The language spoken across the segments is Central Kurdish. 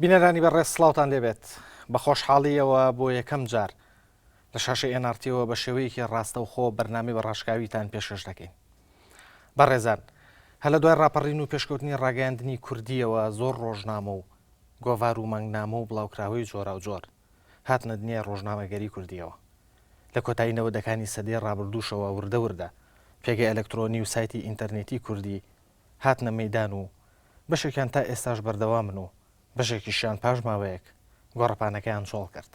بینەرانی بەڕێز سڵاوتان لێبێت بە خۆشحاڵیەوە بۆ یەکەم جار لە شاشەی NRT-ەوە بە شێوەیەکی ڕاستەوخۆ بەرنامەی بە ڕاشکاویتان پێشکەش دەکەین. بەڕێزان هەر لە دوای ڕاپەڕین و پێشکەوتنی ڕاگەیاندنی کوردیەوە زۆر ڕۆژنامە و گۆڤار و مانگنامە و بڵاوکراوەی جۆراوجۆر هاتنە دنیای ڕۆژنامەگەری کوردیەوە. لە کۆتایی نەوەدەکانی سەدەی ڕابردووشەوە وردە وردە پێگەی ئەلەکترۆنی و سایتی ئینتەرنێتی کوردی هاتنە مەیدان و بەشێکیان تا ئێستاش بەردەوامن و بەشێکیشیان پاش ماوەیەک گۆڕەپانەکەیان چۆڵ کرد.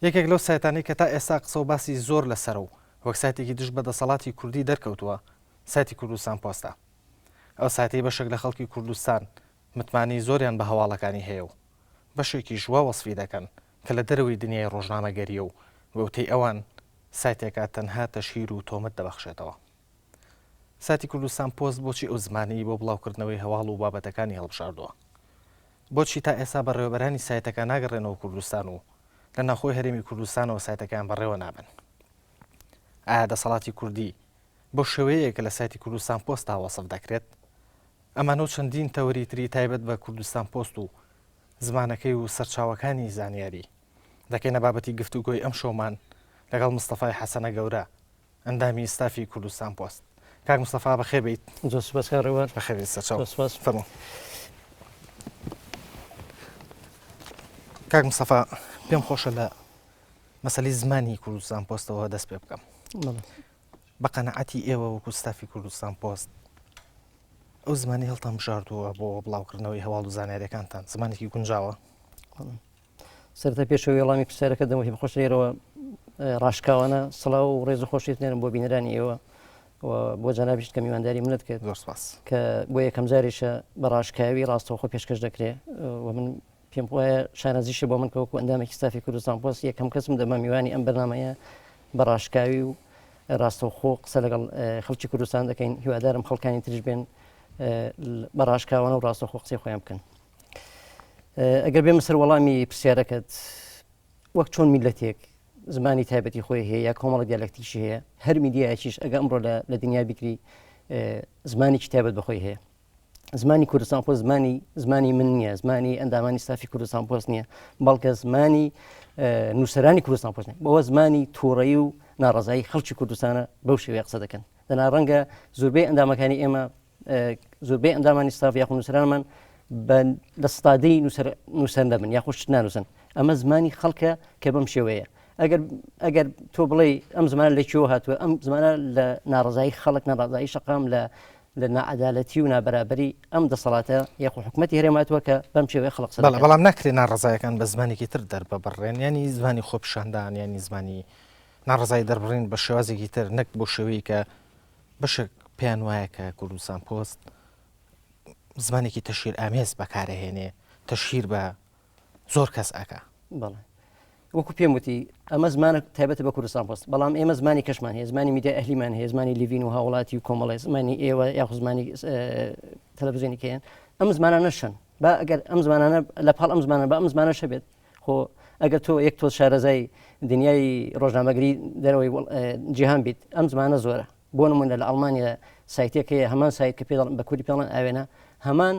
یەکێک لەو سایتانەی کە تا ئێستا قسە و باسی زۆر لەسەرە و وەک سایتێکی دژ بە دەسەڵاتی کوردی دەرکەوتووە، سایتی کوردستان پۆستە. ئەو سایتەی بەشێک لە خەڵکی کوردستان متمانەی زۆریان بە هەواڵەکانی هەیە و بەشێکیش وا وەسفی دەکەن کە لە دەرەوەی دنیای ڕۆژنامەگەرییە و بە وتەی ئەوان سایتێکە تەنها تەشهیر و تۆمەت دەبەخشێتەوە. سایتی کوردستان پۆست بۆچی ئەو زمانەی بۆ بڵاوکردنەوەی هەواڵ و بابەتەکانی هەڵبژاردووە؟ بۆچی تا ئێستا بەڕێوەبەرانی سایتەکە ناگەڕێنەوە کوردستان و لە ناوخۆی هەرێمی کوردستانەوە سایتەکەیان بەڕێوە نابەن؟ ئایا دەسەڵاتی کوردی بەو شێوەیەیە کە لە سایتی کوردستان پۆستدا وەسف دەکرێت؟ ئەمانە و چەندین تەوەری تری تایبەت بە کوردستان پۆست و زمانەکەی و سەرچاوەکانی زانیاری دەکەینە بابەتی گفتوگۆی ئەمشەومان لەگەڵ مستەفای حەسەنە گەورە ئەندامی ستافی کوردستان پۆست. کاک مستەفا بەخێر بێیت. زۆر سوپاس کاک ڕێوار. بەخێر بێیت سەرچاو. زۆر سوپاس. فەرموو. کاک مستەفا پێم خۆشە لە مەسەلەی زمانی کوردستان پۆستەوە دەست پێ بکەم. بەڵێ. بە قەناعەتی ئێوە وەکو ستافی کوردستان پۆست ئەو زمانی هەڵتان بژاردووە بۆ بڵاوکردنەوەی هەواڵ و زانیاریەکانتان زمانێکی گونجاوە؟ سەرەتا پێش ئەوەی وەڵامی پرسیارەکە دەمەوە پێم خۆشە لێرەوە ڕاشکاوانە سڵاو و ڕێز و خۆشیت نێرم بۆ بینەرانی ئێوە و بۆ جەنابیشت کە میوانداری منت کرد زۆر سپاس کە بۆ یەکەم جاریشە بە ڕاشکاوی ڕاستەوخۆ پێشکەش دەکرێ و من پێم وایە شانازیشە بۆ من کە وەکو ئەندامێکی ستافی کوردستان پۆست یەکەم کەسم دەبمە میوانی ئەم بەرنامەیە بە ڕاشکاوی و ڕاستەوخۆ قسە لەگەڵ خەڵکی کوردستان دەکەین هیوادارم خەڵکانی تریش بێن بە ڕاشکاوانە و ڕاستەوخۆ قسەی خۆیان بکەن. ئەگەر بێمە سەر وەڵامی پرسیارەکەت وەک چۆن میلەتێک زمانی تایبەتی خۆی هەیە یا کۆمەڵە دیالەکتیشی هەیە هەر میدیایەکیش ئەگە ئەمڕۆ لە دنیا بگری زمانێکی تایبەت بەخۆی هەیە زمانی کوردستان پۆست زمانی زمانی من نییە زمانی ئەندامانی ستافی کوردستان پۆست نییە بەڵکە زمانی نووسەرانی کوردستان پۆست بەوە زمانی تووڕەیی و ناڕزایی خەڵکی کوردستانە بەو شێوەیە قسە دەکەن دەنا ڕەنگە زۆربەی ئەندامەکانی ئێمە زۆربەی ئەندامانی ستاف یاخود نووسەرانمان بە لە ستادەی نووسەر نووسەر نەبن یاخود شت نانووسن ئەمە زمانی خەڵکە کە بەم شێوەیە ئەگەر ئەگەر تۆ بڵێ ئەم زمانە لە کوێوە هاتووە ئەم زمانە لە ناڕزایی خەڵک ناڕزایی شەقام لە لە ناعەدالەتی و نابەرابەری ئەم دەسەڵاتە یاخود حکوومەتی هەرێم هاتووە کە بەم شێوەیە خەڵک قسە بەڵێ دەکات. بەڵام ناکرێت ناڕەزایەکان بە زمانێکی تر دەرببڕێن یانی زمانی خۆپیشاندان یانی زمانی ناڕەزایی دەربڕین بە شێوازێکی تر نەک بۆ شێوەیە کە بەشێک پێیان وایە کە کوردستان پۆست زمانێکی تەشهیر ئامێز بەکارەهێنێ، تەشهیر بە زۆر کەس ئەکا. بەڵێ وەکو پێم وتی ئەمە زمانە تایبەتە بە کوردستان پۆست بەڵام ئێمە زمانی کەشمان هەیە زمانی میدیا ئەهلیمان هەیە زمانی لیڤین و هاوڵاتی و کۆمەڵی زمانی ئێوە یاخود زمانی تەلەڤزیۆنی کەیان ئەم زمانانە شەن با ئەگەر ئەم زمانانە لە پاڵ ئەم زمانە بە ئەم زمانە شەبێت خۆ ئەگەر تۆ یەک تۆز شارەزای دنیای ڕۆژنامەگری دەرەوەی جیهان بیت ئەم زمانە زۆرە بۆ نمونە لە ئەڵمانیا سایتێک هەیە هەمان سایت کە پێ دەڵێن بە کوردی پێڵێن ئاوێنە هەمان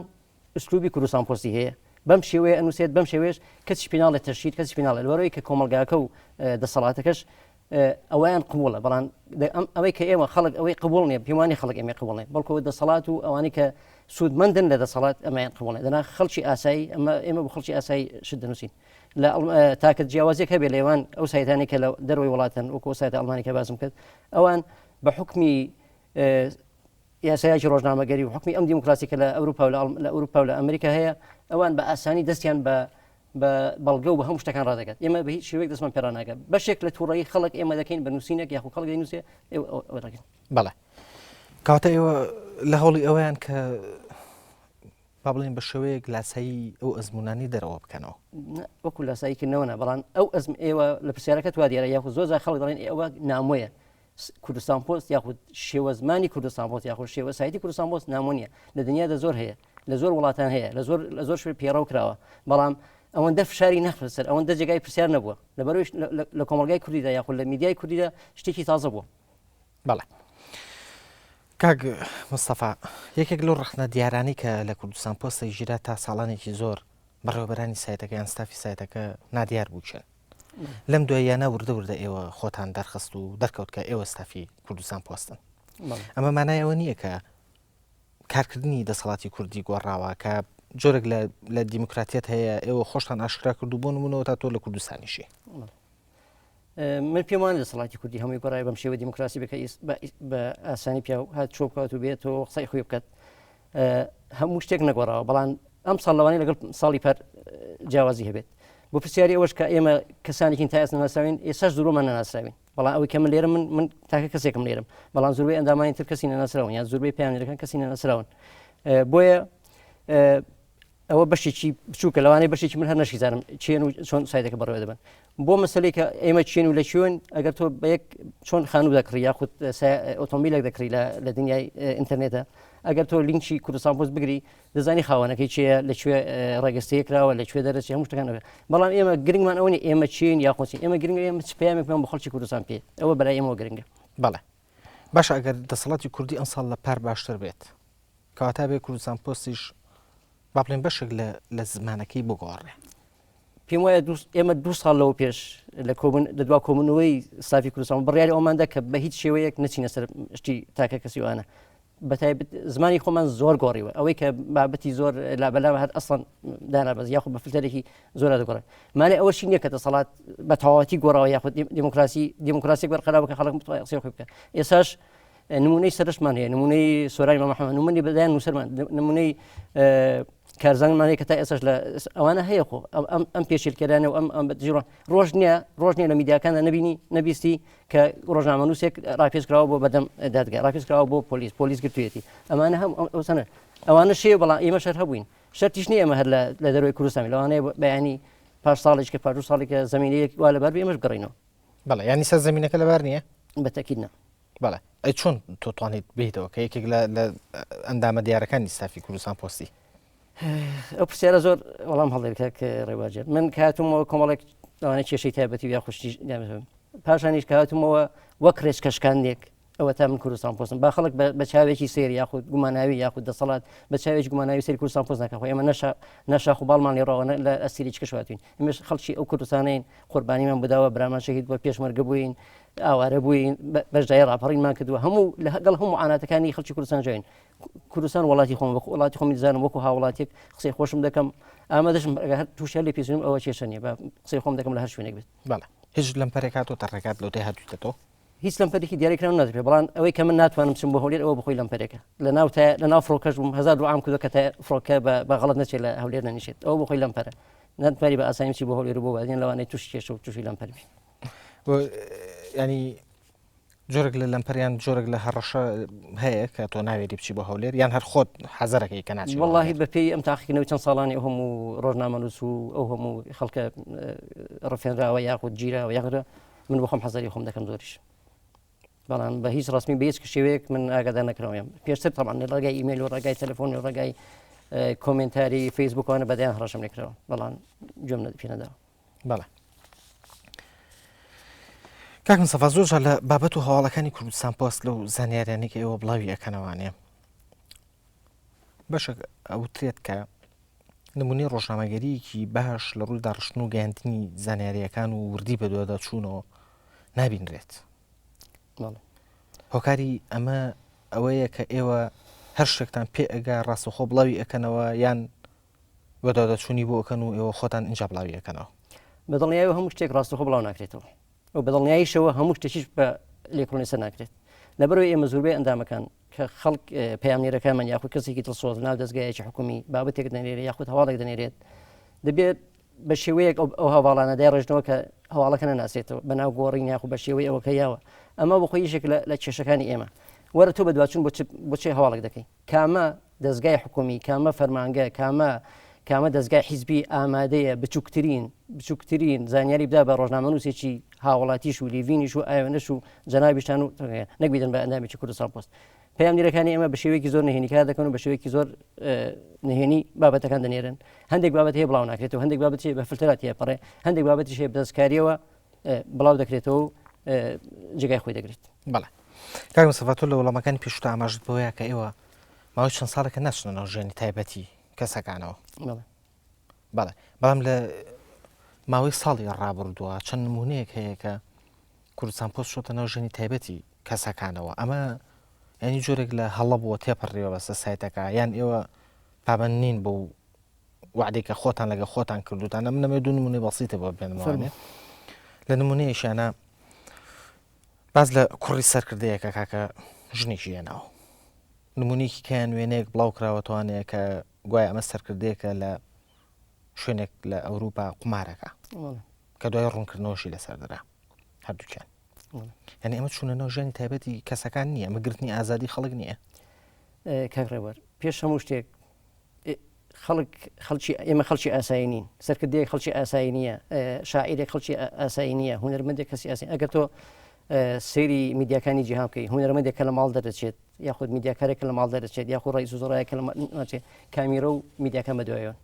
ئسلوبی کوردستان پۆستی هەیە بەم شێوەیە ئەنووسێت بەم شێوەیەش کەسی پێناڵێت تەشهیر کەسی پێناڵێت لەبەرئەوەی کە کۆمەڵگاکە و دەسەڵاتەکەش ئەوەیان قبوڵە بەڵام ئەوەی کە ئێمە خەڵک ئەوەی قبوڵ نیە پێوانی خەڵک ئێمە قبوڵ نیە بەڵکو دەسەڵات و ئەوانەی کە سوودمەندن لە دەسەڵات ئەمەیان قبوڵ نیە دەنا خەڵکی ئاسایی ئەمە ئێمە بۆ خەڵکی ئاسایی شت دەنووسین لە تاکە جیاوازیەک هەبێ لێوان ئەو سایتانی کە لە دەرەوەی وڵاتن وەکو سایتە ئەڵمانی کە باسم کرد ئەوان بە حکمی یاسایەکی ڕۆژنامەگەری و حکمی ئەم دیموکراسی کە لە ئەوروپا و لە ئەوروپا و لە ئەمریکا هەیە ئەوان بە ئاسانی دەستیان بە بە بەڵگە و بە هەموو شتەکان ڕادەگات ئێمە بە هیچ شێوەیەک دەستمان پێڕاناگات بەشێک لە تووڕەیی خەڵک ئێمە دەکەین بە نووسینێک یاخود خەڵک دەینووسێ ئەوە دەکەین. بەڵێ کەواتە ئێوە لە هەوڵی ئەوەیان کە با بڵێن بە شێوەیەک لاسایی ئەو ئەزمونانی دەرەوە بکەنەوە وەکو لاسایی کردنەوە نا بەڵام ئەو ئەزم ئێوە لە پرسیارەکەت وا دیارە یاخود زۆر جار خەڵک دەڵێن ئەوە نامۆیە کوردستان پۆست یاخود شێوەزمانی کوردستان پۆست یاخود شێوە سایتی کوردستان پۆست نامۆ نییە لە دنیادا زۆر هەیە لە زۆر وڵاتان هەیە لە زۆر لە زۆر شوێن پێڕەو کراوە بەڵام ئەوەندە فشاری نەخستە سەر ئەوەندە جێگای پرسیار نەبووە لەبەرئەوەی لە کۆمەڵگای کوردیدا یاخود لە میدیای کوردیدا شتێکی تازە بووە. بەڵێ کاک مستەفا یەکێک لەو ڕەخنە دیارانەی کە لە کوردستان پۆستە گیرا تا ساڵانێکی زۆر. بەڕێوەبەرانی سایتەکە یان ستافی سایتەکە نادیار بوو کێن. لەم دواییانە وردە وردە ئێوە خۆتان دەرخست و دەرکەوت کە ئێوە ستافی کوردستان پۆستن. ئەمە مانای ئەوە نییە کە کارکردنی دەسەڵاتی کوردی گۆڕاوە کە جۆرێک لە دیموکراتیەت هەیە ئێوە خۆشتان ئاشکرا کردو بۆ نمونەوە تا تۆ لە کوردستانیشی. من پێم وانە دەسەڵاتی کوردی هەمووی گۆڕای بەم شێوە دیموکراسی بکە بە ئاسانی پیا هات چۆ بکات و بێتەوە قسەی خۆی بکات هەموو شتێک نەگۆڕاوە بەڵام ئەم ساڵ لەوانەیە لەگەڵ ساڵی پار جیاوازی هەبێت بۆ پرسیاری ئەوەش کە ئێمە کەسانێکین تا ئێستا نەناسراوین ئێساش زۆرمان نەناسراوین بەڵام ئەوەی کە من لێرە من من تاکە کەسێکم لێرم بەڵام زۆربەی ئەندامانی تر کەسی نەناسراون یان زۆربەی پەیامنێرەکان کەسی نەناسراون بۆیە ئەوە بەشێکی بچووکە لەوانەیە بەشێکی من هەر نەشیزانم چێن و چۆن سایدەکە بەڕێوە دەبن بۆ مەسلەی کە ئێمە چین و لە کوێن ئەگەر تۆ بە یەک چۆن خانوو دەکڕی یاخود ئۆتۆمبیلێک دەکڕی لە دنیای ئینتەرنێتە ئەگەر تۆ لینکی کوردستان پۆست بگری دەزانی خاوەنەکەی چیە لە کوێ ڕێگەستەیە کراوە لە کوێ دەرەچێ هەموو شتەکان ئەوێ بەڵام ئێمە گرنگمان ئەوە نیە ئێمە چین یاخود چین ئێمە گرنگە ئێمە چ پەیامێکمان بۆ خەڵکی کوردستان پێ ئەوە بەلای ئێمەوە گرنگە. بەڵێ باشە ئەگەر دەسەڵاتی کوردی ئەمساڵ لە پار باشتر بێت کەواتە بێ کوردستان پۆستیش با بڵێن بەشێک لە لە زمانەکەی بگۆڕێ. پێم وایە ئێمە دو ساڵ لەوە پێش لە کۆبوون لە دوا کۆبوونەوەی ستافی کوردستان بڕیاری ئەوماندا کە بە هیچ شێوەیەک نەچینە سەر شتی تاکە کەسیوانە بەتایبەت زمانی خۆمان زۆر گۆڕیوە ئەوەی کە بابەتی زۆر لابەلا هەر ئەسڵەن دانابەز یاخود بە فلتەرێکی زۆر دەگۆڕێت مانای ئەوەشی نییە کە دەسەڵات بە تەواوەتی گۆڕاوە یاخود دیموکراسی دیموکراسیک بەرقەرار بکە خەڵک بتوانێت قسەی خۆی بکات ئێساش نمونەی سەرشمان هەیە نمونەی سۆرانی مامەحمەد نمونەی بەدایان نووسەرمان نمونەی کارزانمان هەیە کە تا ئێستاش لە ئەوانە هەیە خۆ ئەم ئەم پێشێلکەرانە و ئەم ئەم بەدژی ڕۆژ نییە ڕۆژ نییە لە میدیاکاندا نەبینی نەبیستی کە ڕۆژنامەنووسێک ڕاپێچ کراوە بۆ بەدەم دادگا ڕاپێچ کراوە بۆ پۆلیس پۆلیس گرتوویەتی ئەمانە هەم ئەوسەنە ئەوانە شێ بەڵام ئێمە شەر هەبووین شەرتیش نییە ئێمە هەر لە دەرەوەی کوردستان لەوانەیە بەیانی پاش ساڵێک کە پاش دوو ساڵێک زمینەیەک وا لەبار بێ ئێمەش بگەڕێینەوە. بەڵێ یانی سەر زمینەکە لەبار نییە؟ بە تەکید نا. بەڵێ ئەی چۆن تۆ توانیت بێیتەوە کە یەکێک لە لە ئەندامە دیارەکانی ستافی کوردستان پۆستی؟ ئەو پرسیارە زۆر وەڵام هەڵدێت کاک ڕێباجێت من کە هاتوومەوە کۆمەڵێک لەوانەیە کێشەی تایبەتی و یاخود شتی پاشانیش کە هاتوومەوە وەک ڕێچکەشکاندنێک ئەوە تا من کوردستان پۆستم با خەڵک بە چاوێکی سێر یاخود گوماناوی یاخود دەسەڵات بە چاوێکی گوماناوی سەری کوردستان پۆست نەکە خۆ ئێمە نەشا نەشاخ و باڵمان لێڕەوە لە ئەسیری چکەشواتوین ئێمەش خەڵکی ئەو کوردستانین قوربانیمان بداوە برامان شەهید بووە پێشمەرگە بووین ئاوارە بووین بەشداری ڕاپەڕینمان کردووە هەموو لەگەڵ هەموو عاناتەکانی خەڵکی کوردستان ژین کوردستان وڵاتی خۆم وەکو وڵاتی خۆمی دەزانم وەکو هاوڵاتیەک قسەی خۆشم دەکەم ئامادەشم ئەگەر هەر تووشە لێ پێچم ئەوە کێشە نییە بە قسەی خۆم دەکەم لە هەر شوێنێک بێت بەڵێ هیچ لەمپەرێک هاتۆتە ڕێگات لەوتەی هاتوویتەتەوە؟ هیچ لەمپەرێکی دیاریکراو نادرێت بەڵام ئەوەی کە من ناتوانم بچم بۆ هەولێر ئەوە بخۆی لەمپەرێکە لە ناو تا لە ناو فڕۆکەش بووم هەزار دوعام کردووە کە تا فڕۆکە بە بە غەڵەت نەچێت لە هەولێر نەنیشێت ئەوە بخۆی لەمپەرە ناتوانی بە ئاسانی بچی بۆ هەولێر و بۆ بادینان لەوانەیە تووشی کێشە و تووشی لەمپەر بی. ینی جۆرێک لە لەمپەر یان جۆرێک لە هەڕەشە هەیە کە تۆ ناوێری بچی بۆ هەولێر یان هەر خۆت حەزەرەکەی کە ناچی وەڵاهی بەپێی ئەم تاقیکردنەوەی چەند ساڵانی ئەو هەموو ڕۆژنامەنووس و ئەو هەموو خەڵکە ڕفێنراوە یاخود گیراوە یاخود من بۆ خۆم حەزەری خۆم دەکەم زۆریش بەڵام بە هیچ ڕسمی بە هیچ شێوەیەک من ئاگادار نەکراوم پێشتر تەمان لە ڕێگای ئیمەیل و ڕێگای تەلەفۆن و ڕێگای کۆمنتاری فەیسبوکانە بەدەیان هەڕەشەم لێکراوە بەڵام گوێم پێ نەداوە بەڵێ کاک مستەفا زۆر جار لە بابەت و هەواڵەکانی کوردستان پۆست لەو زانیاریانەی کە ئێوە بڵاوی ئەکەنەوانێ بەشێک ئەوترێت کە نمونەی ڕۆژنامەگەریەکی باش لە ڕووی داڕشتن و گەیاندنی زانیاریەکان و وردی بەدوادا چوونەوە نابینرێت هۆکاری ئەمە ئەوەیە کە ئێوە هەر شتێکتان پێ ئەگا ڕاستەخۆ بڵاوی ئەەکەنەوە یان بەدواداچوونی بۆ ئەکەن و ئێوە خۆتان ئینجا بڵاوی ئەکەنەوە. بە دڵنیایەوە هەموو شتێک ڕاستەوخۆ بڵاو ناکرێتەوە و بە دڵنیاییشەوە هەموو شتێکیش بە لێکۆڵینەوە سەر ناکرێت. لەبەرئەوەی ئێمە زۆربەی ئەندامەکان کە خەڵک پەیامنێرەکانمان یاخود کەسێکی دڵسۆز لەناو دەزگایەکی حکومی بابەتێک دەنێرێت یاخود هەواڵێک دەنێرێت دەبێت بە شێوەیەک ئەو هەواڵانە دایڕێژنەوە کە هەواڵەکە نەناسرێتەوە بە ناو گۆڕین یاخود بە شێوەی ئەوەکە یاوە ئەمە بۆ خۆی یەکێک لە کێشەکانی ئێمە وەرە تۆ بەدواچوون بۆ چ هەواڵێک دەکەی کامە دەزگای حکومی، کامە فەرمانگە، کامە کامە دەزگای حیزبی ئامادەیە بچووکترین بچووکترین زانیاری بدا بە ڕۆژنامەنووسێکی هاوڵاتیش و لیڤینیش و ئایۆنەش و جەنابیشتان و نەک بیدەن بە ئەندامێکی کوردستان پۆست. پەیامنێرەکانی ئێمە بە شێوەیەکی زۆر نهێنی کار دەکەن و بە شێوەیەکی زۆر نهێنی بابەتەکان دەنێرن. هەندێک بابەت هەیە بڵاو ناکرێتەوە، هەندێک بابەت هەیە بە فلتەرا تێپەڕێ، هەندێک بابەتیش هەیە بە دەستکارییەوە بڵاو دەکرێتەوە و جێگای خۆی دەگرێت. بەڵێ کاک مستەفا تۆ لە وەڵامەکانی پێشووتا ئاماژەت بەوەیە کە ئێوە ماوەی چەند ساڵێکە ناچنە ناو ژیانی تایبەتی کەسەکانەوە. بەڵێ بەڵام لە ماوەی ساڵی ڕابردووە چەند نمونەیەک هەیە کە کوردستان پۆست شۆتە ناو ژیانی تایبەتی کەسەکانەوە ئەمە ینی جۆرێک لە هەڵە بووە تێپەڕیوە بەسە سایتەکە یان ئێوە پابند نین بۆ وعدەی کە خۆتان لەگە خۆتان کردوتانە من نەمێ دوو نمونەی بەسیتە بۆ بێنمەوانێ لە نمونەیەشیانە باز لە کوڕی سەرکردەیەکە کاکە ژنێکی هێناوە نمونەیەکی کەیان وێنەیەک بڵاو کراوەتوانەیە کە گوایە ئەمە سەرکردەیەکە لە شوێنێک لە ئەوروپا قومارەکە کە دوای ڕوونکردنەوەشی لەسەر درا هەردووکیان یعنی ئەمە چوونە ناو ژیانی تایبەتی کەسەکان نییە ئەمە گرتنی ئازادی خەڵک نییە کاک ڕێوەر پێش هەموو شتێک خەڵک خەڵکی ئێمە خەڵکی ئاسایی نین سەرکردەیەک خەڵکی ئاسایی نییە شاعیرێک خەڵکی ئاسایی نییە هونەرمەندێک کەسی ئاسی ئەگەر تۆ سەیری میدیاکانی جیهان بکەی هونەرمەندێک کە لە ماڵ دەردەچێت یاخود میدیاکارێک کە لە ماڵ دەردەچێت یاخود ڕئیس وزەرایەک کە لە ناچێت کامیرە و میدیاکان بەدوایەوەن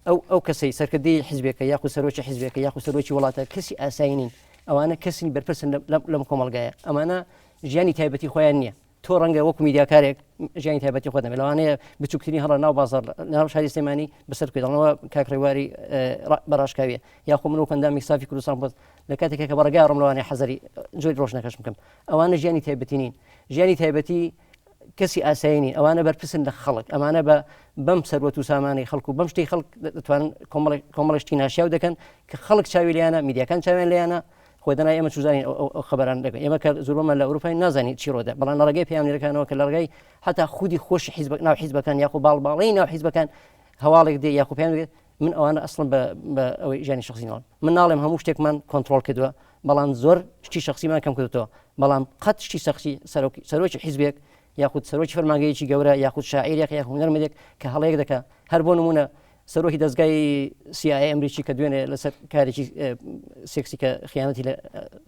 ئەو ئەو کەسەی سەرکردەی حزبێکە یاخود سەرۆکی حزبێکە یاخود سەرۆکی وڵاتە کەسی ئاسایی نین ئەوانە کەسین بەرپرسن لەم کۆمەڵگایە ئەمانە ژیانی تایبەتی خۆیان نییە تۆ ڕەنگە وەکو میدیاکارێک ژیانی تایبەتی خۆت نەبێت لەوانەیە بچووکترین هەڵە ناو بازاڕ ناو شاری سلێمانی بەسەر بکەیت دەڵێنەوە کاک ڕێواری بەڕاشکاویە یاخۆ من وەکو ئەندامی ستافی کوردستان پۆست لە کاتێک کە بەڕێگا ڕۆم لەوانەیە حەزەری جۆری ڕۆشنەکەش بکەم ئەوانە ژیانی تایبەتی نین ژیانی تایبەتی کەسی ئاسایی نین ئەوانە بەرپرسن لە خەڵک ئەمانە بە بەم سەروەت و سامانی خەڵک و بەم شتەی خەڵک دەتوانن کۆمەڵێک شتی ناشیاو دەکەن کە خەڵک چاوی لیانە میدیاکان چاویان لیانە خۆ دەنا ئێمە چوزانین ئەو خەبەران دەکەن ئێمە کە زۆربەمان لە ئەوروپای نازانین چی ڕۆدە بەڵام لە ڕێگەی پەیامنێرەکانەوە کە لە ڕێگەی حتا خودی خۆشی حیزب ناو حیزبەکان یاخۆ باڵ باڵی ناو حیزبەکان هەواڵێک دێ یاخۆ پێیان دێت من ئەوانە ئەسڵم بە ئەوەی ژیانی شخصی ناڵم من ناڵێم هەموو شتێکمان کۆنتترۆل کردووە بەڵام زۆر شتی شخصیمان کەم کردوەوە بەڵام قەت شتی شخصی سەرۆکی سەرۆکی حیزبێک یاخود سەرۆکی فەرمانگەیەکی گەورە یاخود شاعیرێک یاخود هونەرمەندێک کە هەڵەیەک دەکا هەر بۆ نمونە سەرۆکی دەزگای CIA ئەمریکی کە دوێنێ لەسەر کارێکی سێکسی کە خیانەتی لە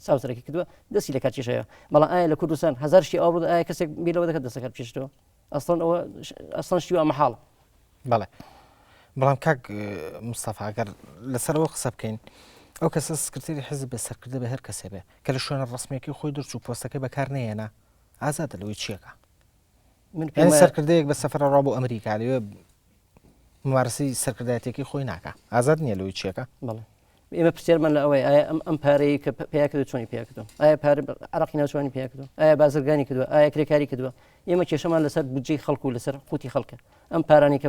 ساوسەرەکی کردووە دەستی لە کار کێشەوە بەڵام ئایا لە کوردستان هەزار شتی ئەوە ئایا کەسێک بیر لەوە دەکات دەستەکار بکێشێتەوە ئەسڵەن ئەوە ئەسڵەن شتی وا مەحاڵە. بەڵێ بەڵام کاک مستەفا گەر لەسەر ئەوە قسە بکەین ئەو کەسە سکرتێری حزب بێ سەرکردە بێ هەر کەسێ بێ کە لە شوێنە ڕسمیەکەی خۆی دەرچوو پۆستەکەی بەکار نەهێنا ئازادە لەوەی چیەکە من پێم سەرکردەیەک بە سەفەرە ڕا بۆ ئەمریکا لەوێ ممارەسەی سەرکردایەتیەکەی خۆی ناکا ئازاد نییە لەوەی چیەکە بەڵێ ئێمە پرسیارمان لە ئەوەی ئایا ئەم ئەم پارەی کە پیا کردو چۆنی پیا کردو ئایا پارە عراقی ناوچوانی پیا کردو ئایا بازرگانی کردووە ئایا کرێکاری کردووە ئێمە کێشەمان لەسەر بودجەی خەڵک و لەسەر قوتی خەڵکە ئەم پارانی کە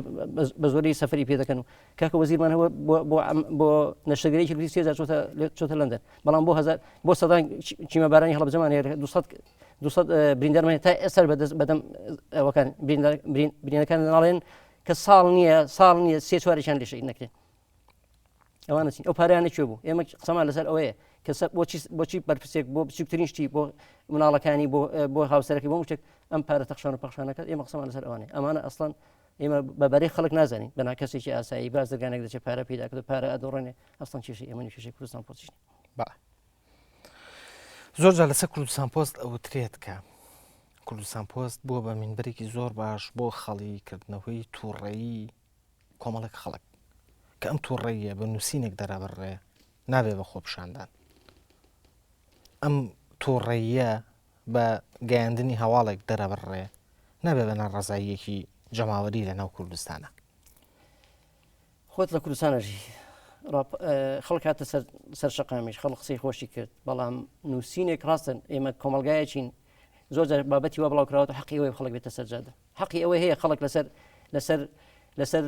بە زۆری سەفری پێ دەکەن و کاکە وەزیرمان هەوە بۆ بۆ نەشتەرگەری لوتی سێ جار چۆتە چۆتە لەندەن بەڵام بۆ هەزار بۆ سەدان چیمەبارانی هەڵەبجەمان هەیە 200 200 بریندارمان تا ئێستا بەدەست بەدەم ئەوەکان برینەکان ناڵێن کە ساڵ نییە ساڵ نییە سێ چوارێکیان لێ شەهید نەکرێن ئەوانە چین ئەو پارەیانە کوێ بوو ئێمە قسەمان لەسەر ئەوەیە کە بۆچی بۆچی بەرپرسێک بۆ بچووکترین شتی بۆ مناڵەکانی بۆ بۆ هاوسەرەکەی بۆ شتێک ئەم پارە تەخشان و پەخشانەکە ئێمە قسەمان لەسەر ئەوانەیە ئەمانە ئەسڵەن ئێمە بە بەرەی خەڵک نازانین بەنا کەسێکی ئاسایی بازرگانێک دەچێت پارە پیدا کرد پارە ئەدۆڕێنێ ئەسڵەن کێشەی ئێمە کێشەی کوردستان پۆستیش نییە. زۆر جار لەسەر کوردستان پۆست ئەوترێت کە کوردستان پۆست بووە بە مینبەرێکی زۆر باش بۆ خەڵی کردنەوەی تووڕەیی کۆمەڵێک خەڵک کە ئەم تووڕەیە بە نووسینێک دەرابڕێ نابێ بە خۆپیشاندان ئەم تووڕەیە بە گەیاندنی هەواڵێک دەرەبڕێ نابێ بە ناڕەزاییەکی جەماوەری لە ناو کوردستانە. خۆت لە کوردستان ئەژی خەڵک هاتە سەر سەر شەقامیش خەڵک قسەی خۆشی کرد بەڵام نووسینێک ڕاستن ئێمە کۆمەلگایەکین زۆر جار بابەتی وا بڵاو کراوەتە حەقی ئەوەی خەڵک بێتە سەر جادە حەقی ئەوەی هەیە خەڵک لەسەر لەسەر لەسەر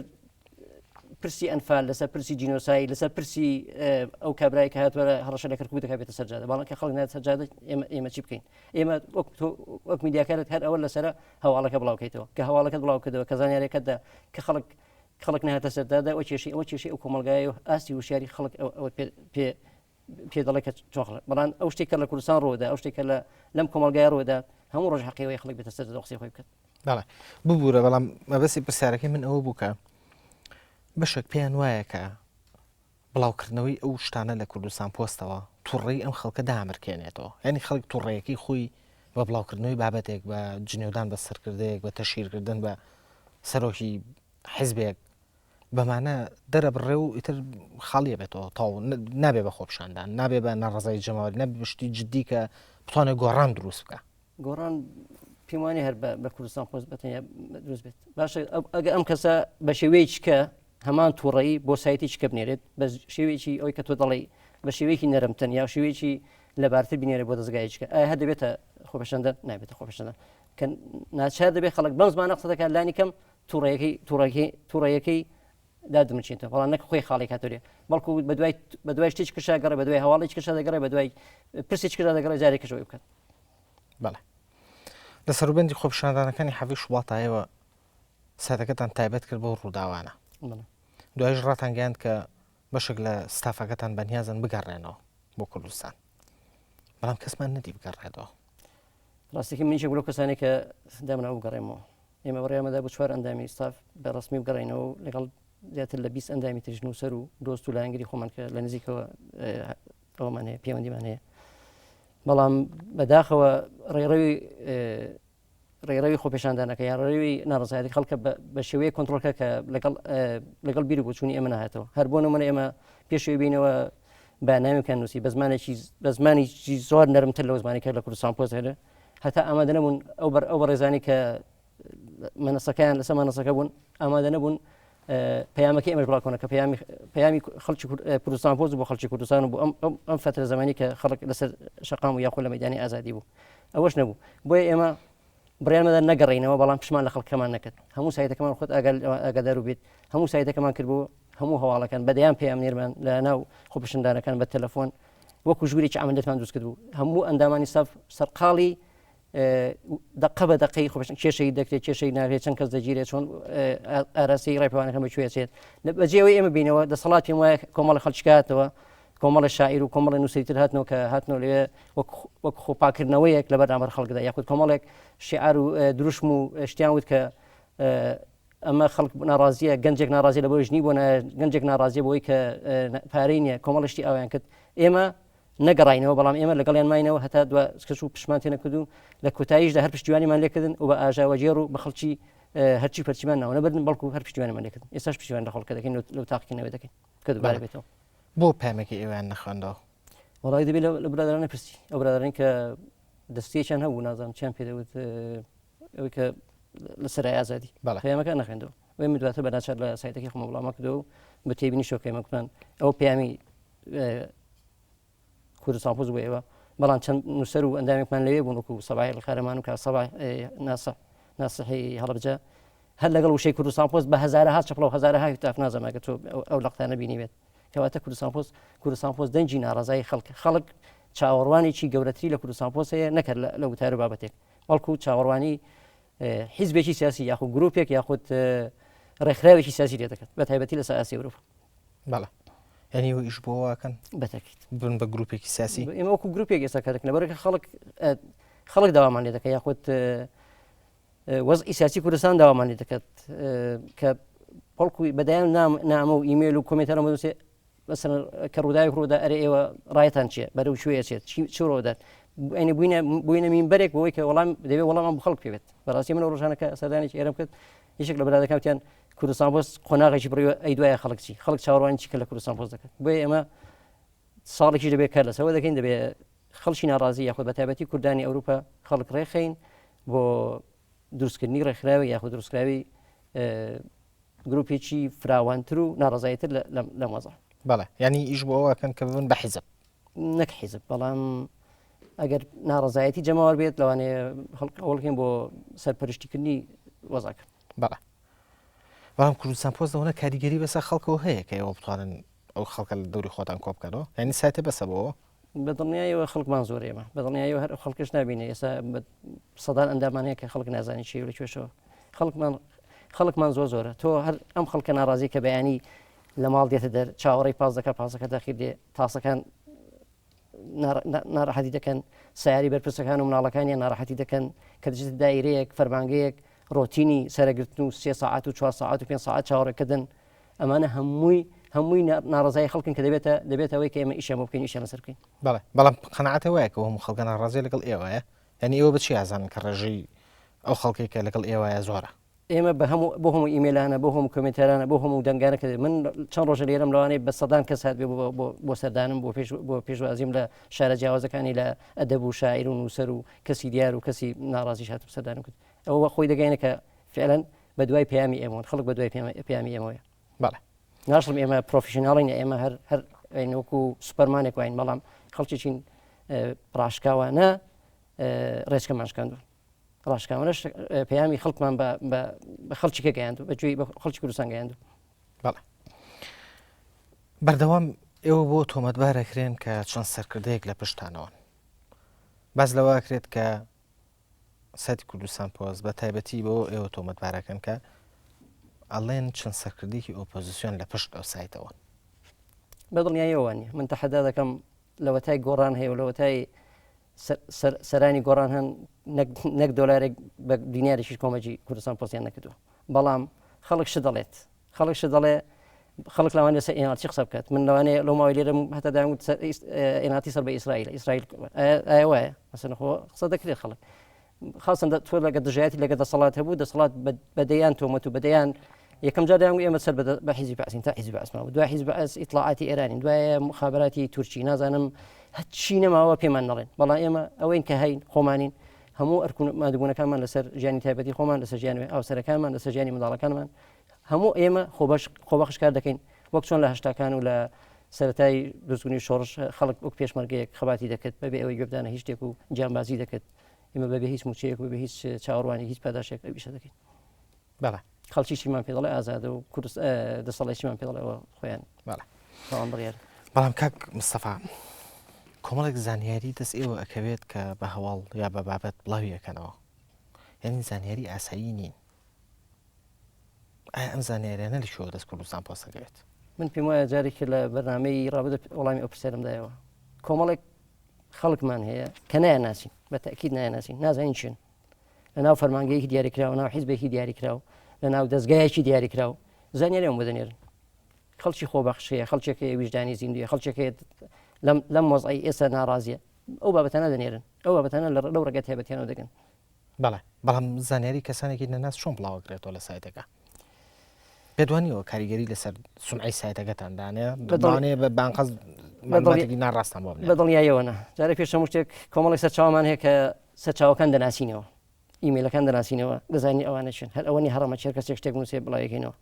پرسی ئەنفال لەسەر پرسی جینۆساید لەسەر پرسی ئەو کابرای کە هاتووە هەڕەشە لە کەرکوک دەکات بێتە سەر جادە بەڵام کە خەڵک نایەت سەر جادە ئێمە ئێمە چی بکەین ئێمە وەک وەک میدیاکارت هەر ئەوە لەسەرە هەواڵەکە بڵاو کەیتەوە کە هەواڵەکەت بڵاو کردەوە کە زانیارەکەتدا کە خەڵک خەڵک نهاتە سەر دادا ئەوە کێشەی ئەوە کێشەی ئەو کۆمەڵگایە و ئاستی وشیاری خەڵک ئەوە پێ پێ پێ دەڵێ کە چۆن خەڵک بەڵام ئەو شتێک کە لە کوردستان ڕوودا ئەو شتێک کە لە لەم کۆمەڵگای ڕوودا هەموو ڕۆژ حەقی ئەوەیە خەڵک بێتە سەر دەست قسەی خۆی بکات. بەڵێ ببوورە بەڵام مەبەستی پرسیارەکەی من ئەوە بوو کە بەشێک پێیان وایە کە بڵاوکردنەوەی ئەو شتانە لە کوردستان پۆستەوە توڕەی ئەم خەڵکە دامرکێنێتەوە یعنی خەڵک توڕەیەکەی خۆی بە بڵاوکردنەوەی بابەتێک بە جنێودان بە سەرکردەیەک بە تەشهیرکردن بە سەرۆکی حزبێک بەمانە دەرەبڕێ و ئیتر خاڵیە بێتەوە تاو نابێ بە خۆپشاندان نابێ بە ناڕزای جەماوەری نابێ بە شتی جددی کە بتوانێت گۆڕان دروست بکە گۆڕان پێم وانیە هەر بە کوردستان پۆست بەتەنیا دروست بێت باشە ئەگە ئەم کەسە بە شێوەیەکی کە. هەمان تووڕەیی بۆ سایتێکی کە بنێرێت بە شێوەیەکی ئەوی کە تۆ دەڵێی بە شێوەیەکی نەرمتر یا شێوەیەکی لەبارتر بنێرێت بۆ دەزگایەکی کە ئایا هەر دەبێتە خۆپێشاندەر؟ نابێتە خۆپێشاندەر کە ناچار دەبێت خەڵک بەم زمانە قسە دەکات لانی کەم تووڕەیەکەی تووڕەکەی تووڕەیەکەی دادمچێتەوە بەڵام نەک خۆی خاڵی کاتۆرێ بەڵکو بەدوای بەدوای شتێکی کشا گەڕێ بەدوای هەواڵێکی کشا دەگەڕێ بەدوای پرسێکی کشا دەگەڕێ جارێکش ئەوەی بکات. بەڵێ لە سەروبەندی خۆپیشاندانەکانی حەڤی شوباتا ئێوە سایتەکەتان تایبەت کرد بەو ڕووداوانە دوایش ڕاتان گەیاند کە بەشێک لە ستافەکەتان بەنیازن بگەڕێنەوە بۆ کوردستان بەڵام کەسمان نەدی بگەڕێتەوە. ڕاستەکەی منیش یەک لەو کەسانەی کە دامناوە بگەڕێمەوە. ئێمە بڕیارماندا بۆ چوار ئەندامی ستاف بە ڕەسمی بگەڕێینەوە و لەگەڵ زیاتر لە 20 ئەندامی تریش نووسەر و دۆست و لایەنگری خۆمان کە لە نزیکەوە ئەومان هەیە پەیوەندیمان هەیە بەڵام بەداخەوە ڕێڕەوی ڕێڕەوی خۆپێشاندانەکە یان ڕێڕەوی ناڕەزایەتی خەڵکە بە شێوەیەک کۆنترۆڵکە کە لەگەڵ لەگەڵ بیر و بۆچوونی ئێمە نهاتەوە هەر بۆ نمونە ئێمە پێشەوەی بینەوە بەناوێکیان نووسی بە زمانێکی بە زمانێکی زۆر نەرمتر لەو زمانی کە لە کوردستان پۆست هەیە هەتا ئامادە نەبوون ئەو بەر ئەو بەڕێزانی کە مەنەسەکەیان لەسەر مەنەسەکە بوون ئامادە نەبوون پەیامەکەی ئێمەش بڵاوکەنەوە کە پەیامی پەیامی خەڵکی کوردستان پۆست بۆ خەڵکی کوردستان و بۆ ئەم ئەم فەترە زمانی کە خەڵک لەسەر شەقام و یاخۆ لە مەدانی ئازادی بوو ئەوەش نەبوو بۆیە ئێمە بڕیارمەدا نەگەڕینەوە بەڵام پشمان لە خەڵکەمان نەکرد هەموو سایتەکەمان خۆت ئاگادار و بێت هەموو سایتەکەمان کرد بۆ هەموو هەواڵەکان بەدەیان پەیام نێرمان لە ناو خۆپیشاندانەکان بە تەلەفۆن وەکو ژوورێکی عملیاتمان دروست کرد بوو هەموو ئەندامانی سەف سەرقاڵی دەقە بە دەقەی خۆپیشان کێشەی دەکرێت کێشەی ناکرێت چەند کەس دەگیرێت چۆن ئاراستەی ڕێپێوانەکە بە کوێ چێت بەجێ ئەوەی ئێمە بینەوە دەسەڵات پێم وایە کۆمەڵی خەڵکاتەوە کۆمەڵی شاعیر و کۆمەڵی نووسەری تر هاتنەوە کە هاتنەوە لەوێ وەک خۆپاکردنەوەیەک لە بەرامبەر خەڵکدا یاخود کۆمەڵێک شعار و دروشم و شتیان وت کە ئەمە خەڵک ناڕازیە گەنجێک ناڕازی لە بۆی ژنی بۆ گەنجێک ناڕازیە بۆی کە پارەی نییە کۆمەڵشتی ئاویان کرد ئێمە نەگەڕاینەوە، بەڵام ئێمە لەگەڵیان ماینەوە هەتا دوا کەس و پشتمان تێنەکرد و لە کۆتاییشدا هەر پشتیوانیمان لێکردن و بە ئاژاوەگێڕ و بە خەڵکی هەرچی پەرچیمان ناوە نەبردن، بەڵکو هەر پشتیوانیمان لێکردن. ئێستاش پشتیوانی لە خەڵکە دەکەین لەو تاقیکردنەوەی دەکەین کە دووبارە بێتەوە. بۆ پەیامەکەی ئێوەیان نەخوێندەوە؟ وەڵای دەبێت لە برادەران پرسی، ئەو برادەرانەی کە دەستەیەکیان هەبوو نازانم چیان پێ دەوت ئەوەی کە لە سەرای ئازادی پەیامەکە نەخوێندەوە. ئێمە دواتر بە ناچار لە سایتەکەی خۆمان بڵاومان کردەوە و بە تێبینیشەوە کە ئێمە گوتمان ئەو پەیامی کوردستان پۆست بۆ ئێوە بەڵام چەند نووسەر و ئەندامێکمان لەوێ بوون وەکو سەباحی قارەمان و کاک سەباح ناسحی هەڵەبجە هەر لەگەڵ وشەی کوردستان پۆست بە هەزارەها چەپڵە و هەزارەها هتاف نازانم ئەگەر تۆ ئەو لەقتانە بینیبێت کەواتە کوردستان پۆست کوردستان پۆست دەنگی ناڕەزایی خەڵک خەڵک چاوەڕوانێکی گەورەتری لە کوردستان پۆست هەیە نەکرد لە وتار و بابەتێک بەڵکو چاوەڕوانی حیزبێکی سیاسی یاخود گروپێک یاخود ڕێکخراوێکی سیاسی لێ دەکات بە تایبەتی لەسەر ئاستی ئەوروپا. بەڵێ یعنی ئێوە ئیش بۆ واکەن بەتەکیت بن بە گروپێکی سیاسی ئێمە وەکو گروپێک ئێستا کار دەکەین لەبەرئەوەی خەڵک خەڵک داوامان لێ دەکات یاخود وەزعی سیاسی کوردستان داوامان لێ دەکات کە بەڵکو بەدەیان نامە و ئیمێل و کۆمێنتارم بنووسێ مەسەلەن کە ڕووداوێک ڕوودا ئەرێ ئێوە ڕایتان چییە بەرەو کوێ ئەچێت چی چ ڕوودات ئەینی بووینە بووینە مینبەرێک بۆی کە وەڵام دەبێ وەڵامان بۆ خەڵک پێ بێت بەڕاستی من ئەو ڕۆژانە کە سەردانێکی ئێرەم کرد یەکێک لە برادەکان وتیان کوردستان پۆست قۆناغێکی بڕیوە ئەی دوایە خەڵک چی خەڵک چاوەڕوانی چی کە لە کوردستان پۆست دەکات بۆیە ئێمە ساڵێکیش دەبێت کار لەسەوە دەکەین دەبێ خەڵکی ناڕازی یاخود بە تایبەتی کوردانی ئەوروپا خەڵک ڕێخەین بۆ دروستکردنی ڕێکخراوێک یاخود دروستکراوی گروپێکی فراوانتر و ناڕەزاییتر لەم وەزعە. بەڵێ یانی ئیش بۆ ئەوە ئەکەن کە ببن بە حیزب. نەک حیزب بەڵام ئەگەر ناڕەزایەتی جەماوەر بێت لەوانەیە هەوڵکەین بۆ سەرپەرشتیکردنی وەزعەکە. بەڵێ بەڵام کوردستان پۆست ئەوەنە کاریگەری بەسەر خەڵکەوە هەیە کە ئێوە بتوانن ئەو خەڵکە لە دەوری خۆتان کۆ بکەنەوە یانی سایتە بەسە بۆ بە دڵنیایەوە خەڵکمان زۆر ئێمە بە دڵنیایەوە هەر خەڵکش نابینێ ئێستا سەدان ئەندامان هەیە کە خەڵک نازانێت چی لە کوێشەوە خەڵکمان خەڵکمان زۆر زۆرە تۆ هەر ئەم خەڵکە ناڕازی کە بەیانی لە ماڵ دێتە دەر چاوەڕێی پاس دەکە پاسەکە داخیر دێ تاسەکان ناڕەحەتی دەکەن سیاری بەرپرسەکان و مناڵەکانیان ناڕەحەتی دەکەن کە دەچێتە دایرەیەک فەرمانگەیەک ڕۆتینی سەرەگرتن و سێ ساعت و چوار ساعت و پێنج ساعت چاوەڕێکردن ئەمانە هەمووی هەمووی ناڕەزای خەڵکن کە دەبێتە دەبێتە ئەوەی کە ئێمە ئیشیان بۆ بکەین ئیشیان لەسەر بکەین. بەڵێ بەڵام قەناعەتە وایە کە هەموو خەڵکە ناڕازیە لەگەڵ ئێوەیە یعنی ئێوە بە چی ئازانن کە ڕێژەی ئەو خەڵکەی کە لەگەڵ ئێوەیە زۆرە؟ ئێمە بە هەموو بۆ هەموو ئیمێلانە بۆ هەموو کۆمێنتارانە بۆ هەموو دەنگانە کە من چەند ڕۆژە لێرەم لەوانەیە بە سەدان کەس هات بێ بۆ سەردانم بۆ پێش بۆ پێشوازیم لە شارە جیاوازەکانی لە ئەدەب و شاعیر و نووسەر و کەسی دیار و کەسی ناڕازیش هاتم سەردانم کرد ئەوە خۆی دەگەینە کە فعلا بە دوای پەیامی ئێمەوەن خەڵک بە دوای پەیامی ئێمەوەیە. بەڵێ. ناشڵم ئێمە professional ین ئێمە هەر هەر وەکو سوپەرمانێک واین بەڵام خەڵکیین ڕاشکاوانە ڕێچکەمان شکاندوو ڕاشکاوانەش پەیامی خەڵکمان بە خەڵکی کە گەیاند بە گوێی بە خەڵکی کوردستان گەیاند. بەڵێ بەردەوام ئێوە بۆ تۆمەتبارەکرێن کە چەند سەرکردەیەک لە پشتانەوەن باس لەوە ئەکرێت کە سایتی کوردستان پۆست بە تایبەتی بۆ ئێوە تۆمەتبارەکەن کە ئەڵێن چەند سەرکردێکی ئۆپۆزیسیۆن لە پشت ئەو سایتەوەن. بە دڵنیاییەوە نیە من تەحەدا دەکەم لەوەتای گۆڕان هەیە و لەوەتای سەرانی گۆڕان هەن نەک دۆلارێک بە دینارێکیش کۆمەکی کوردستان پۆستیان نەکردووە بەڵام خەڵک شت دەڵێت خەڵک شت دەڵێ خەڵک لەوانێ سەر ئێناتی قسە بکات من لەوانەیە لەو ماوەی لێرەم هەتا دایان ئێناتی سەر بە ئیسرائیل ئیسرائیل ئایا وایە مەسەن خۆ قسە دەکرێت خەڵک خاصن تۆ لەگە دژایەتی لەگە دەسەڵات هەبوو دەسەڵات بەدەیان تۆمەت و بەدەیان یەکەم جار دایان ئێمە سەر بە حیزبی بەعسین تا حیزبی بەعس مابوو دوای حیزب بەعس ئیتڵاعاتی ئێرانین دوای مخابراتی تورکی نازانم هەچی نەماوە پێمان نەڵێن بەڵام ئێمە ئەوەین کە هەین خۆمانین هەموو ئەرک و مادبوونەکانمان لەسەر ژیانی تایبەتی خۆمان لەسەر ژیانی هاوسەرەکانمان لەسەر ژیانی منداڵەکانمان هەموو ئێمە خۆبەش خۆبەخش کار دەکەین وەک چۆن لە هەشتاکان و لە سەتای دروستبوونی شۆڕش خەڵک وەک پێشمەرگەیەک خەباتی دەکرد بەبێ ئەوەی گوێبدانە هیچ شتێک و گیانبازی دەکرد ئێمە بەبێ هیچ موچەیەک و بەبێ هیچ چاوەڕوانی هیچ پاداشێک ئەو ئیشە دەکەین. بەڵێ. خەڵکی چیمان پێ دەڵێ ئازادە و کورس دەسەڵی چیمان پێ دەڵێ ئەوە خۆیان بەڵێ. خاوەن بڕیارن. بەڵام کاک مستەفا کۆمەڵێک زانیاری دەست ئێوە ئەکەوێت کە بە هەواڵ یا بە بابەت بڵاوی ئەکەنەوە یعنی زانیاری ئاسایی نین ئایا ئەم زانیاریانە لە کوێوە دەست کوردستان پۆست ئەکەوێت؟ من پێم وایە جارێکی لە بەرنامەی ڕابردوو وەڵامی ئەو پرسیارم دایەوە کۆمەڵێک خەڵکمان هەیە کە نایانناسین بە تەئکید نایانناسین نازانین چین لە ناو فەرمانگەیەکی دیاریکراو ناو حیزبێکی دیاریکراو لە ناو دەستگایەکی دیاریکراو زانیاریان بۆ دەنێرن خەڵکی خۆبەخش هەیە خەڵکێک هەیە ویژدانی زیندویە خەڵکێک هەیە لەم لەم وەزعی ئێستا ناڕازیە ئەو بابەتانە دەنێرن ئەو بابەتانە لە لەو ڕێگە تایبەتیانەوە دەگەن بەڵێ بەڵام زانیاری کەسانێکی نەناس چۆن بڵاوەکرێتەوە لە سایتەکە پێت وانیەوە کاریگەری لەسەر سومعەی سایتەکەتان دانێ بەدڵێ بە بانقەز مەڵاتێکی ناڕاستان بۆ بە دڵنیاییەوە نا جارێ پێش هەموو شتێک کۆمەڵێک سەرچاوەمان هەیە کە سەرچاوەکان دەناسینەوە ئیمەیلەکان دەناسینەوە دەزانین ئەوانە چین هەر ئەوە نیە هەڕەمەکی هەر کەسێک شتێک بنووسێ بڵاویکەینەوە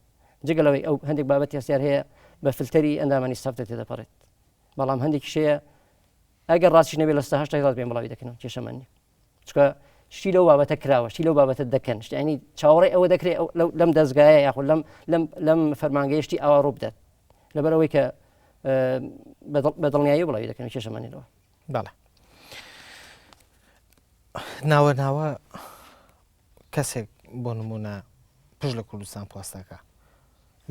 جگە لەوەی ئەو هەندێک بابەتی هەستیار هەیە بە فلتەری ئەندامانی ستاف تێدەپەڕێت بەڵام هەندێکیش هەیە ئەگەر ڕاستیش نەبێت لە 80 ڕاست بێن بڵاوی دەکەنەوە کێشەمان نییە چونکە شتی لەو بابەتە کراوە شتی لەو بابەتە دەکەن شتیانی چاوەڕێ ئەوە دەکرێت لەم دەستگایە یاخود لەم لەم لەم فەرمانگەیە شتی ئاوا ڕوو بدات لەبەر ئەوەی کە بە دڵنیایی بڵاوی دەکەن کێشەمانەوە بەڵێ ناوە ناوە کەسێک بۆ نمونە پشت لە کوردستان پۆستەکە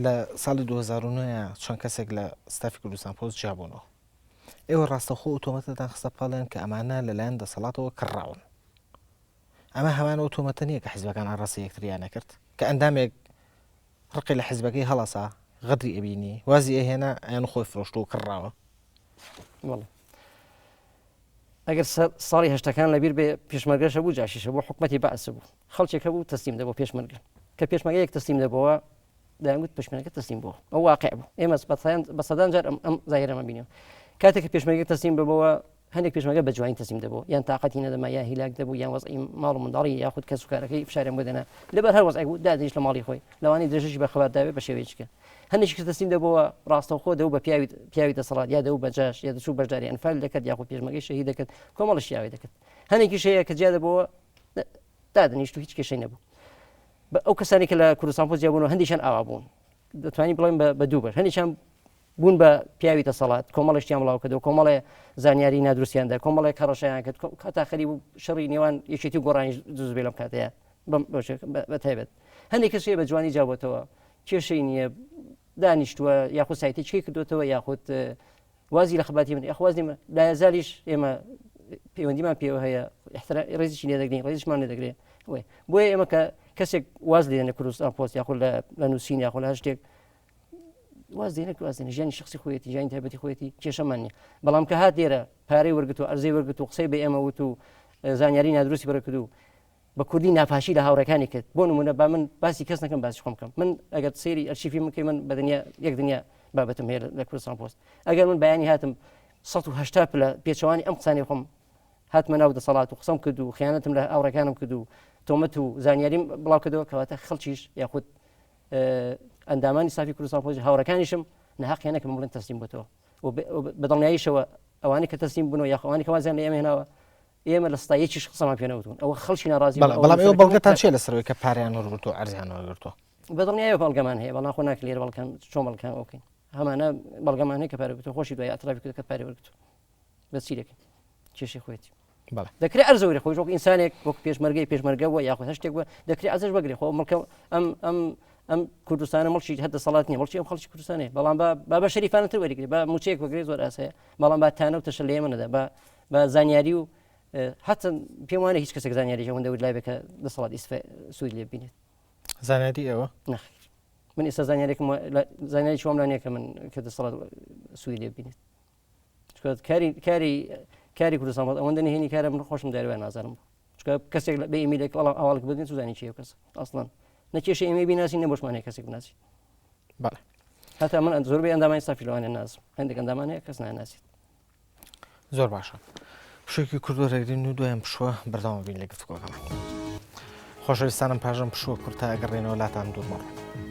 لە ساڵی 2009 چەند کەسێک لە ستافی کوردستان پۆست جیابوونەوە ئێوە ڕاستەوخۆ ئەو تۆمەتەتان خستە پاڵیان کە ئەمانە لەلایەن دەسەڵاتەوە کڕاون. ئەمە هەمان ئەو تۆمەتە نییە کە حیزبەکان ئاڕاستەی یەکتریان ئەکرد؟ کە ئەندامێک ڕقی لە حیزبەکەی هەڵەسا، غەدری ئەبینی، وازی ئەهێنا، ئەیان خۆی فرۆشتووە و کڕاوە. بەڵێ. ئەگەر ساڵی هەشتەکان لەبیر بێ پێشمەرگەش هەبوو جاشیش هەبوو حکومەتی بەعس بوو خەڵکێک هەبوو تەسلیم دەبوو پێشمەرگە کە پێشمەرگەیەک تەسلیم دەبەوە دەیانگوت پێشمەرگە تەسلیم بووە ئەو واقع بوو ئێمە بە سەدان جار ئەم زاهیرەمان بینیوە کاتێک کە پێشمەرگە تەسلیم ببەوە هەندێک پێشمەرگە بە جوانی تەسلیم دەبوو یان تاقەتی نەدەما یا هیلاک دەبوو یان وەزعی ماڵ و منداڵی یاخود کەس و کارەکەی فشاریان بۆ دێنا لەبەر هەر وەزعێک بوو دادەنیشت لە ماڵی خۆی لەوانەیە درێژەشی بە خەبات دابێ بە شێوەیەکی کە هەندێکی کە تەسلیم دەبووە ڕاستەوخۆ دەبوو بە پیاوی پیاوی دەسەڵات یا دەبوو بە جاش یا دەچوو بەشداری ئەنفال دەکرد یاخود پێشمەرگەی شەهید دەکرد کۆمەڵە شیاوی دەکرد هەندێکیش هەیە کە جیا دەبووە دادەنیشت و هیچ کێشەی نەبوو ئەو کەسانی کە لە کوردستان پۆست جیابوون و هەندێکیان ئاوا بوون دەتوانین بڵێن بە دوو بەش هەندێکیان بوون بە پیاوی دەسەڵات کۆمەڵی شتیان بڵاو کردەوە کۆمەڵێ زانیاری نادروستیان دا کۆمەڵێک هەڕەشەیان کرد هەتا خەری بوو شەڕی نێوان یەکێتی و گۆڕانیش دروست بێ لەم کاتەیە بە تایبەت هەندێک کەس هەیە بە جوانی جیابۆتەوە کێشەی نییە دانیشتووە یاخود سایتێکی کردوێتەوە یاخود وازی لە خەباتی من یاخواز نیمە لایەزالیش ئێمە پەیوەندیمان پێوە هەیە ڕێزیشی لێ دەگرین ڕێزیشمان لێ دەگرێ بۆیە ئێمە کە کەسێک واز لێنە کوردستان پۆست یاخود لە نووسین یاخود لە هەر شتێک واز دێنە واز دێنە ژیانی شخصی خۆیەتی ژیانی تایبەتی خۆیەتی کێشەمان نییە بەڵام کە هات لێرە پارەی وەرگتو ئەرزەی وەرگتو قسەی بە ئێمە وت و زانیاری نادروستی بەرەکرد و بە کوردی ناپاشی لە هاوڕێکانی کرد بۆ نمونە با من باسی کەس نەکەم باسی خۆم بکەم من ئەگەر سەیری ئەرشیفی من کەی من بە دنیا یەک دنیا بابەتم هەیە لە کوردستان پۆست ئەگەر من بەیانی هاتم 180 پلە پێچەوانی ئەم قسانەی خۆم هاتمە ناو دەسەڵات و قسەم کرد و خیانەتم لە هاوڕێکانم کرد و تۆمەت و زانیاریم بڵاو کردەوە کەواتە خەڵکیش یاخود ئەندامانی ستافی کوردستان پۆست هاوڕەکانیشم نەهەقیان نەکەم بڵێن تەسلیم بۆتەوە و بە دڵنیاییشەوە ئەوانەی کە تەسلیم بوون و یاخۆ ئەوانەی کە وازیان لە ئێمە هێناوە ئێمە لە ستایەکیش قسەمان پێ نەوتون ئەوە خەڵکی ناڕازی بەڵام ئێوە بەڵگەتان چیە لەسەرەوەی کە پارەیان وەرگرتووە ئەرزیان وەرگرتووە؟ بە دڵنیایەوە بەڵگەمان هەیە بەڵام خۆ ناکرێت لێرە بەڵگەکان چۆن بەڵگەکان ئەو بکەین هەمانە بەڵگەمان هەیە کە پارە گرتووە خۆشی دوای ئەترافی کرد کە پارە وەرگرتووە بەس چی دەکەین کێشەی خۆیەتی دەکرێت ئەرزە وەرێ خۆی وەک ئینسانێک وەک پێشمەرگەی پێشمەرگە بووە یاخود هەر شتێک بووە دەکرێت ئەرزش بگرێ خۆ مڵکە ئەم ئەم ئەم کوردستانە مڵکی هەر دەسەڵات نییە مڵکی ئەم خەڵکی کوردستانەیە بەڵام با با بە شەریفانەتر وەریگرێ با مووچەیەک وەگرێ زۆر ئاسایە بەڵام با تانە و تەشە لە ئێمە نەدا با بە زانیاری و حتا پێم وانە هیچ کەسێک زانیاری ئەوەندە ورد لای بێ کە دەسەڵات ئیسفە سوود لێ بینێت زانیاری ئێوە نەخیر من ئێستا زانیارێکم زانیاری چۆم لا نییە کە من کە دەسەڵات سوودی لێ بینێت چونکە کاری کاری کاری کوردستان بۆت ئەوەندە نهێنی کارە من خۆشم دەروێ نازانم چونکە کەسێک بە ئیمیلێک وەڵام ئەواڵک بدەین سوزانی چیە کەس ئەسڵەن نەکێشە ئێمە بیناسی نە بۆشمان هەیە کەسێک بناسی بەڵێ هەتا من زۆربەی ئەندامانی ستافی لەوانە نازم هەندێک ئەندامان هەیە کەس ناناسێت زۆر باشە پشوویەکی کورت وەرەگرین و دوایان پشووە بەردەوام بین لە گفتوگۆکەمان. خۆشەویستانم پاژم پشووە کورتە ئەگەڕێنەوە لاتان دوور مەڕۆن.